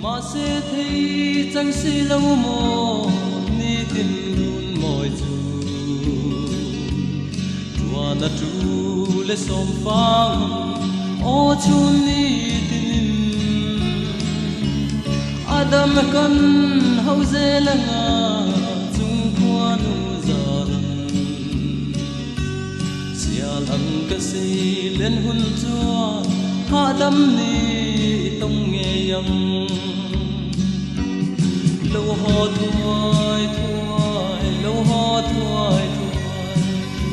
Mahse thei chang si lo maw nitin run mawi chu Tuan a tu le sawm fang aw chhun nitinin Adam kan ho zel anga chung khuanu zaran Sial ang ka sei len hun chuan hahdam ni i tawng ngei ang. Lo haw thuai thuai, lo haw thuai thuai,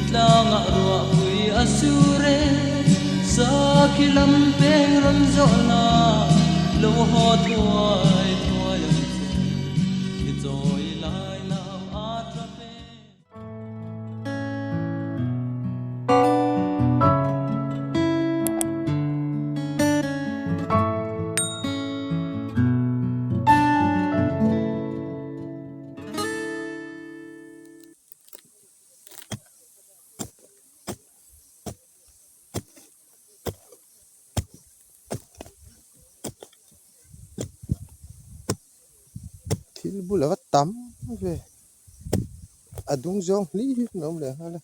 tlangah ruahpui a sur e, sakhi lam peng rawn zawh la, lo haw thuai thuai ang che, i chawi lai nau a tap e. Thil bula va tam ve. A dung zawng hli hi an awm leh nghal a.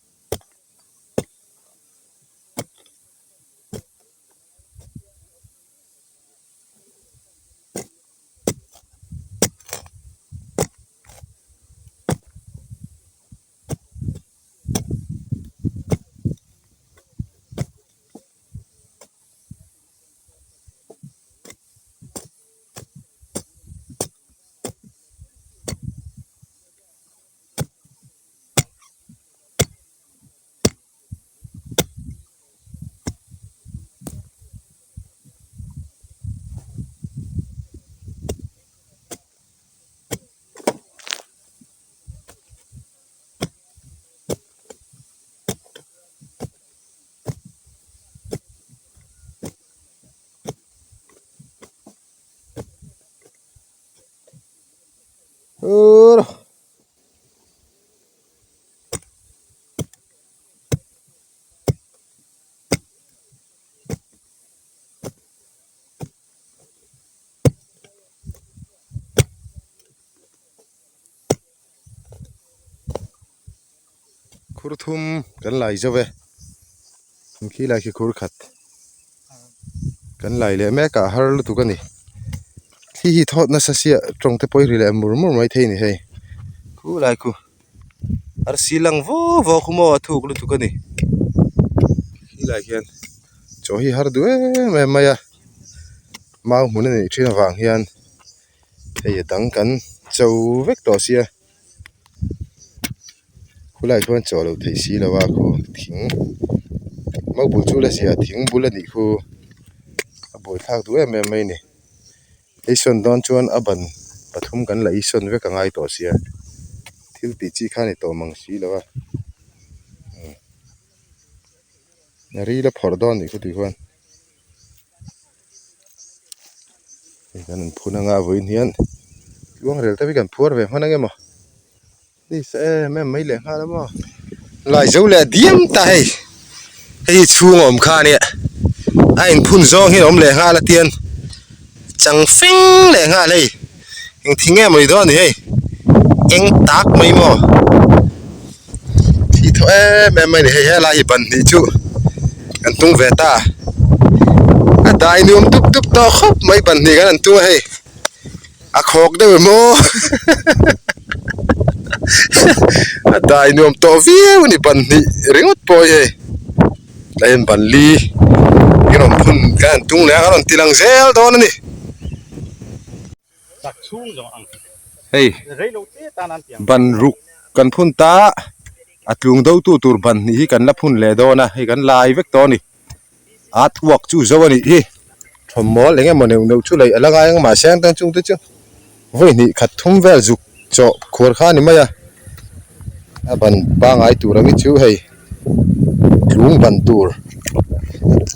Khur thum kan lai zo e khi lai khi khur khat kan lai leh mek a har lutuk a ni thli hi thawt nasa sia tawng te pawh hi ri leh mur mur mai thei a ni hei khu lai khu arsi lang vau vau khu maw a thuk lutuk a ni khi lai hian chaw hi har duh em em mai a mau hmun a nih thin avang hian hei a dang kan cho vek tawh sia. Khulai chuan chaw loh theih si lo a khu thing mau bul chu la zia thing bul a nih khu a buaithlak duh em em mai a ni hei sawn dawn chuan a ban pathum kan la isawn vek a ngai tawh sia thil tih chi kha a ni tawh mang si lo a ril a phawrh dawn a nih khu tih khuan. Hei kan an phun anga vawiin hian tluang rel te hi kan phuar ve hman ang emaw ni sa em em mai leh nghal a maw lai zo leh diam ta hei hei hi chhung a awm kha ania a inphun zawng hian a awm leh nghal a tian chang feng leh nghal hei eng thing nge maw ni dawn a ni hei eng tak mai maw thih thaw em em mai a ni hei helai hi ban hnih chu kan tung ve ta a dai nuam dup dup tawh khawp mai ban hnih kan han tung a hei a khawk deuh em aw a dai nuam tawh viau a ni ban hnih ringawt pawh hi hei tlai hian ban li kan rawn phun kan han tung leh a kan rawn ti lang zel dawn a ni. Hei ban ruk kan phun ta a tlung do tu tur ban hnih hi kan la phun leh dawn a hei kan lai vek tawh a ni a thuak chu zo a nih hi thawmhnaw eng emaw neuh neuh chu laih a la ngai ang mahse ang tan chung te chu vawi hnih khat thum vel zuk chawh khuar kha a ni mai a a ban pangai tur ang hi chu hei tlung ban tur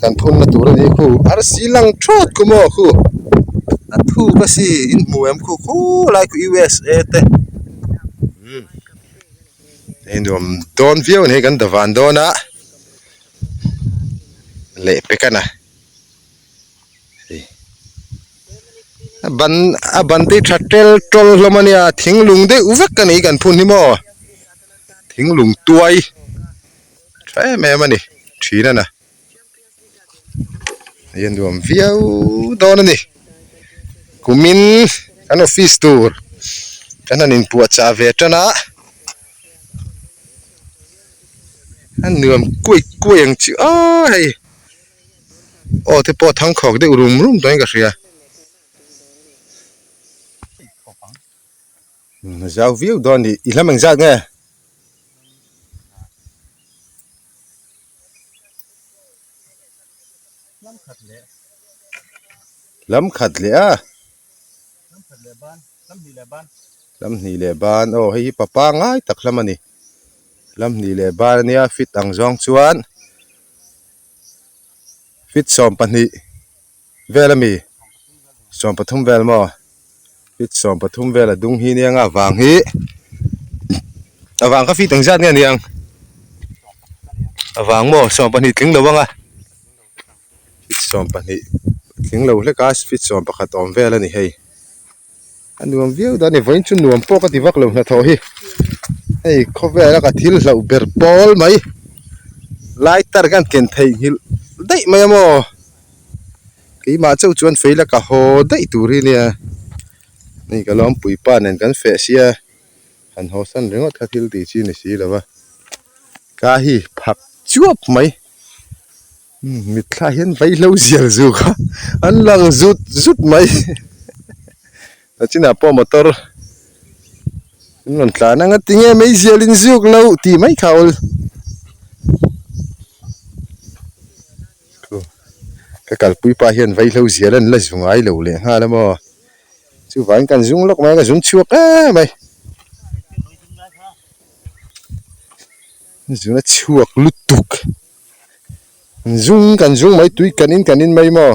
kan phun na tur a ni khu arsi lang thawt khu maw khu a thuk a si in hmu em khu khulai khu USA te umm hei nuam dawn viau a ni hei kan davan dawn a lehpek a na hei. A ban a ban te hi tha tel tawl hlawm a nia thinglung deuh vek a ni kan phun hi maw thinglung tuai tha em em a ni thin a na hei a nuam viau dawn a ni kumin kan office tur kan han inpuahchah ve tan a a nuam kuai kuai ang chu aaa hei. Aw te pawh thangkhawk deuh rum rum tawhin ka hria. Zau viau dawn a ni. I hlam engzat nge? Lam khat leh a. Lam hnih leh ban. Aw hei hi papa ngai tak hlam a ni. Lam hnih leh ban a nia fit ang zawng chuan. Fit 12 vel ami 13 vel maw fit 13 vel a dung hi nia nga vang hi a vang kha fit engzat nge aniang a vang maw 12 tling lo anga fit 12 tling lo hlek a fit 11 awm vel a ni hei. A nuam viau dan a ni vawiin chu nuam pawh ka ti vak lo hnathawh hi hei khawvela ka thil hlauh ber pawl mai lighter hian ken theihnghilh daih mai a maw keimah chauh chuan fei la ka haw daih tur hi nia hei ka lawmpui pa nen kan feh sia han haw san ringawt kha thil tih chi ni si lo va ka hi phak chuap mai. Mitthla hian vaihlo zial zuk a an lang zut zut mai tachinah pawh motor an rawn tlan ang a tinge meizial in zuk loh tih mai kha awl ka kalpui pa hian vaihlo zial an la zu ngai lo leh nghal a maw chuvangin kan zung lawk mai a ka zung chhuak em mai zun a chhuak lutuk. Zung kan zung mai tui kan in kan in mai maw.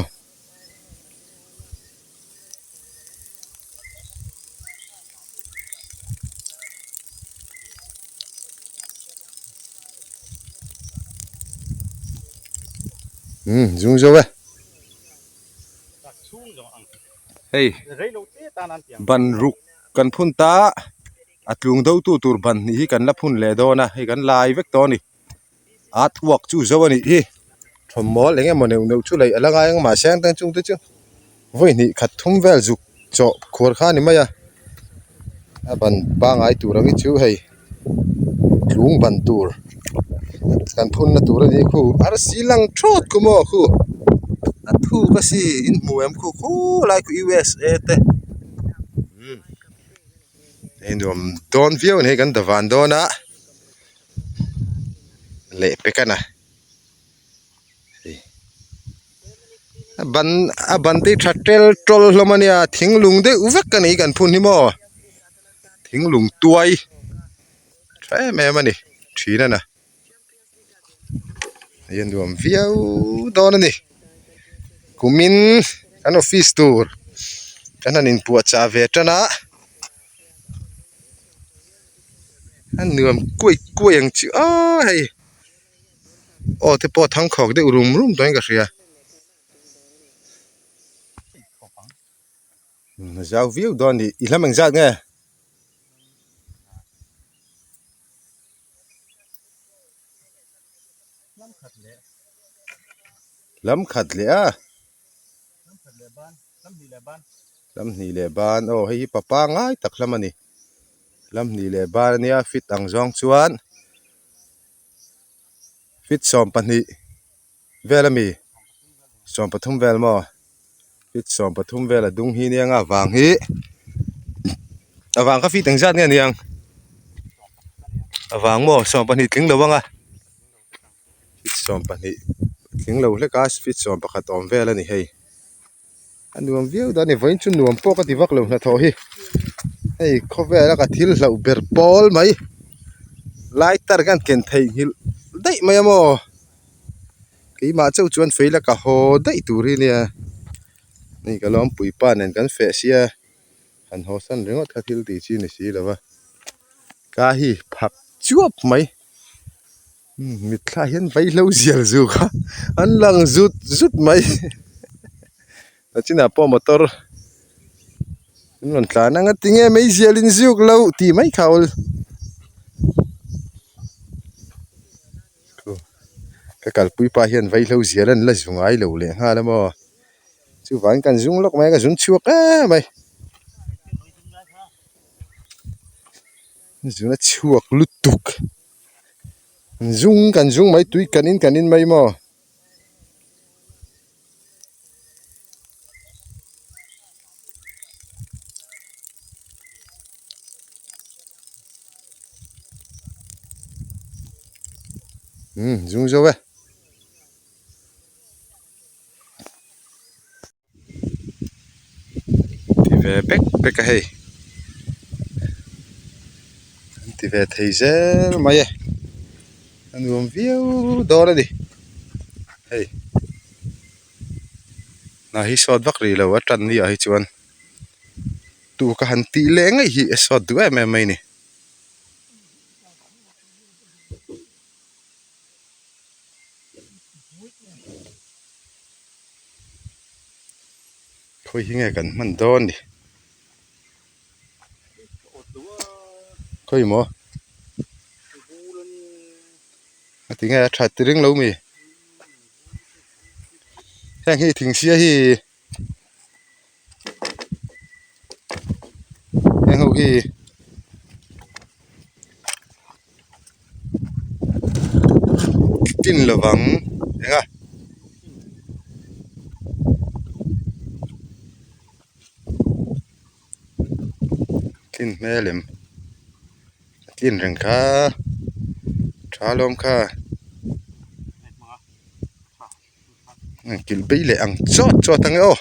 Umm zung zo e. Hei ban ruk kan phun ta a tlung do tu tur ban hnih hi kan la phun leh dawn a hei kan lai vek tawh a ni. A thuak chu zo a nih hi thawmhnaw eng emaw neuh neuh chu laih a la ngai ang mahse ang chung te chu vawi hnih khat thum vel zuk chawh khuar kha a ni mai a a ban pangai tur ang hi chu hei tlung ban tur kan phun na tur a ni khu arsi lang thawt khu maw khu a thuk a si in hmu em khu khulai khu USA te umm hei nuam dawn viau a ni hei kan davan dawn a. Leh pek a na a ban a ban te hi tha tel tawl hlawm a nia thinglung deuh vek a ni kan phun hi maw thinglung tuai tha em em a ni thin a na hei a nuam viau dawn a ni kumin kan office tur kan han inpuahchah ve tan a. A nuam kuai kuai ang chu aaa hei aw te pawh thangkhawk deuh rum rum tawhin ka hria zau viau dawn a ni i hlam engzat nge. Lam khat leh a. Lam hnih leh ban aw hei hi papa ngai tak hlam a ni. Lam hnih leh ban a nia fit ang zawng chuan fit 12 vel a mi 13 vel maw fit 13 vel a dung hi nia nga vang hi a vang kha fit engzat nge aniang a vang maw 12 tling lo anga. Feet 12 tling lo hlek a feet 11 awm vel a ni hei a nuam viau dan a ni vawiin chu nuam pawh ka ti vak lo hnathawh hi hei khawvela ka thil hlauh ber pawl mai lighter hian ken theihnghilh daih mai a maw keimah chauh chuan fei la ka haw daih tur hi nia hei ka lawmpui pa nen kan feh sia han haw san ringawt kha thil tih chi ni si lo va ka hi phak chuap mai. Mitthla hian vaihlo zial zuk a an lang zut zut mai tachinah pawh motor. An rawn tlan ang a tinge meizial in ziuk loh tih mai kha awl. Ka kalpui pa hian vaihlo zial an la zu ngai lo leh nghal a maw chuvangin kan zung lawk mai a ka zun chhuak em mai. Zun a chhuak lutuk zung kan zung mai tui kan in kan in mai maw. Umm zung zo e. Ti ve bek bek a hei an ti ve thei zel mai e a nuam viau dawn a ni hei hna hi sawt vak rih lo a tan ni ah hi chuan tu ka han tih leh ngei hi a sawt duh em em mai a ni. Khawi hi nge kan hman dawn ni khawi maw a ti nge a that ti ring lo mi heng hi thing sia hi heng ho hi. Tin lovang eng a. Tlin hmel em a tlin reng kha tha lawm kha kilh bei leh ang chawt chawt ang e aw.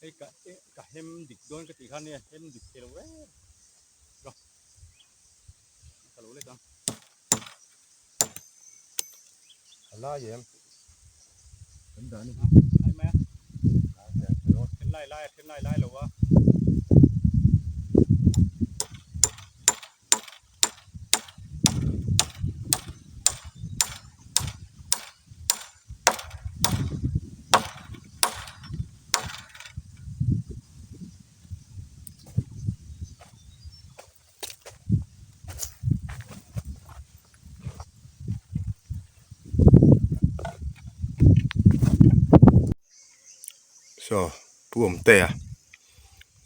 Hei ka ka hem dik dawn ka tih khan nia hem dik thei lo em rawh ka lo lek ang. A lai em kan dah ni lai mai a then lai lai a then lai lai lo a. Saw pu Awmtea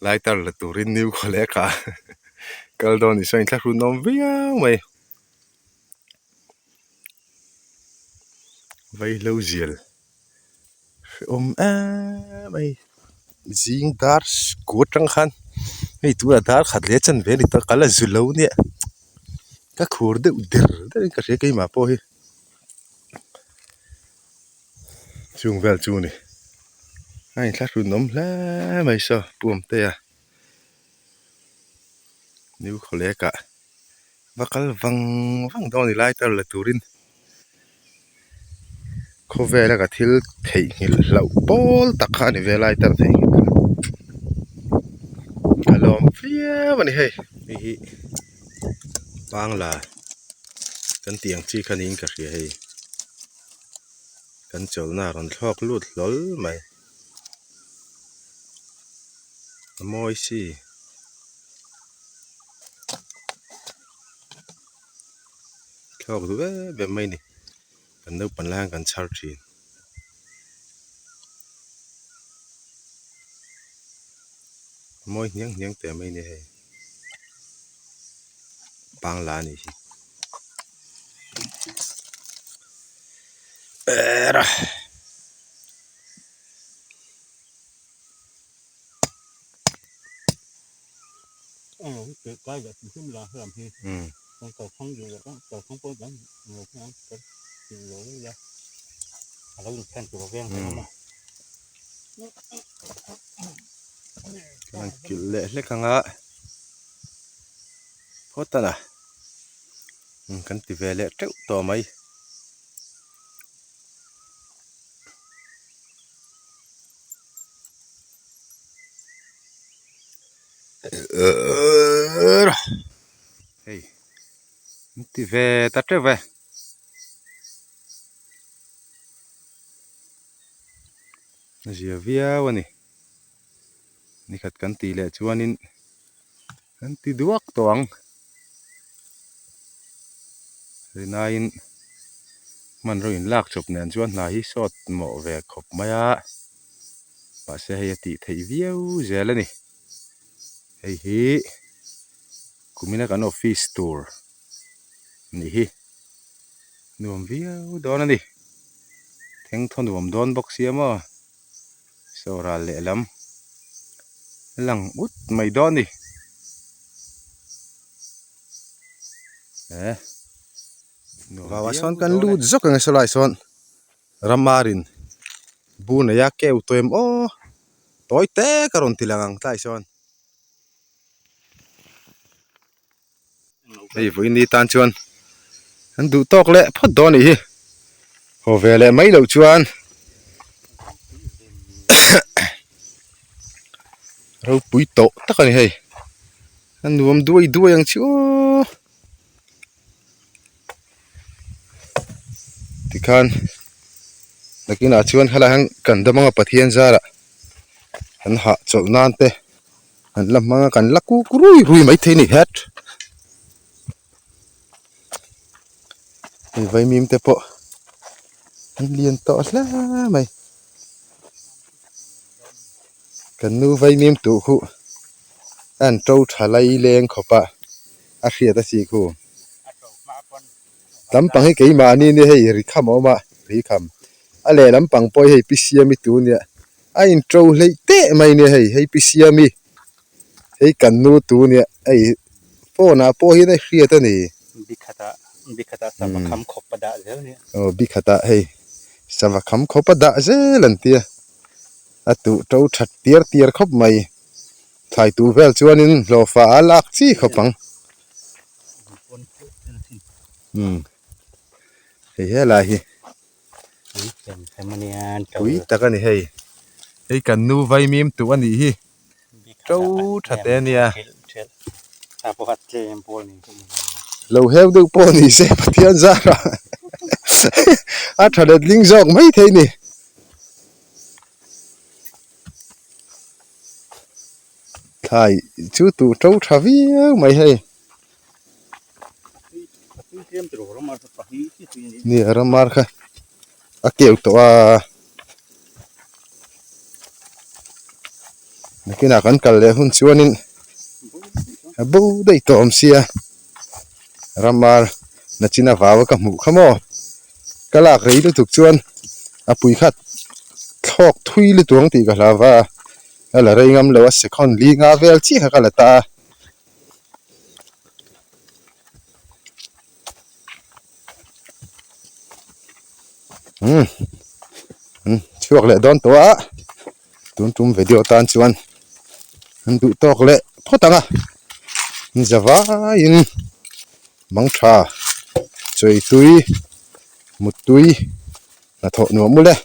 lighter la turin new khawlek ah kal dawn ni saw inthlahrun awm viau mai. Vaihlo zial hrehawm em mai zing dar kut atang khan hei tunah dar khat leh chan ve a ni tawh ka la zu lo nia ka khur deuh der der in ka hria keimah pawh hi. Chung vel chu ni. A inthlahrun awm hle mai saw Puamtea New Khawlek ah va kal vang vang dawn i lai tar la turin khawvela ka thil theihnghilh hlauh pawl tak kha a ni ve lai tar theihnghilh kha ka lawm viau a ni hei. Hei hi Bangla kan tih ang chi kha niin ka hria hei. Kan chawlhna a rawn thlawk lut hlawl mai. A mawi si. Thlawk duh em em mai ni. Kan naupan lai hian kan chhar thin. A mawi hniang hniang teh mai ni hei. Bangla a nih hi. Era. Kan kilh leh hlek ang a phawt a na kan ti ve leh teuh tawh mai. Hei an ti ve ta teuh ve. A zia viau a ni. Nikhat kan tih leh chuanin Kan ti duak tawh ang. Rinaiin hmanraw in lak chawp nen chuan hna hi sawt mawh ve khawp mai a, mahse hei a tih theih viau zel a ni. Hei hi kumina kan office tur nih hi nuam viau dawn a ni. Thengthaw nuam dawn bawk sia maw. Saw ral lehlam lang ut mai dawn a ni eh vauah sawn kan lut zawk ang e saw lai sawn ramarin bu neia keu tawh em aw tawi te ka rawn ti lang ang tlai sawn. Hei vawiin ni tan chuan an duh tawk leh phawt dawn anih hi haw ve leh mai loh chuan ropui tawh tak a ni hei a nuam duai duai ang chu aw tikhan nakinah chuan helaiah hian kan dam anga Pathian zarah an hahchawlh nan te. Kan la hmang a kan la kuk rui rui mai thei a ni het. Hei vaimim te pawh an lian tawh hle mai. Kan nu vaimim tuh khuh a an to tha lai leng khawp a a hriat a si khu. Lampang hi keimahni nia hei ri kham a awm a ri kham a lehlam pang pawh hi hei pi siami tu nia. A in to hleih teh mai nia hei hei pi siami hei kan nu tu nia hei phone ah pawh hian a hriat a ni. Bikhatah bikhatah sava kham khawp a dah zel nia. Aw bikhatah hei sava kham khawp a dah zel an tia a tuh to that tiar tiar khawp mai thlai tur vel chuanin hlawhfa a lak chi khawp ang. Umm hei helai hi. Pui tak a ni hei hei kan nu vaimim tuh a nih hi to tha te a nia lo heu deuh pawh ni se Pathian zarah a tha letling zawk mai thei a ni. Thlai chu tuh to tha viau mai hei. Ni a ramar kha a keu tawh a nakinah kan kal leh hun chuanin a bo daih tawh awm sia ramar nachina vau a ka hmuh kha maw ka lak rei lutuk chuan a pui kha thlawk thui lutuk ang tih ka hlau va a la rei ngam lo a second li nga vel chiah kha ka la ta a. Umm chhuak leh dawn tawh a, tun tum video tan chuan an duh tawk leh phawt ang a, an za vaiin mangtha chawi tui mut tui hnathawh nuam ule.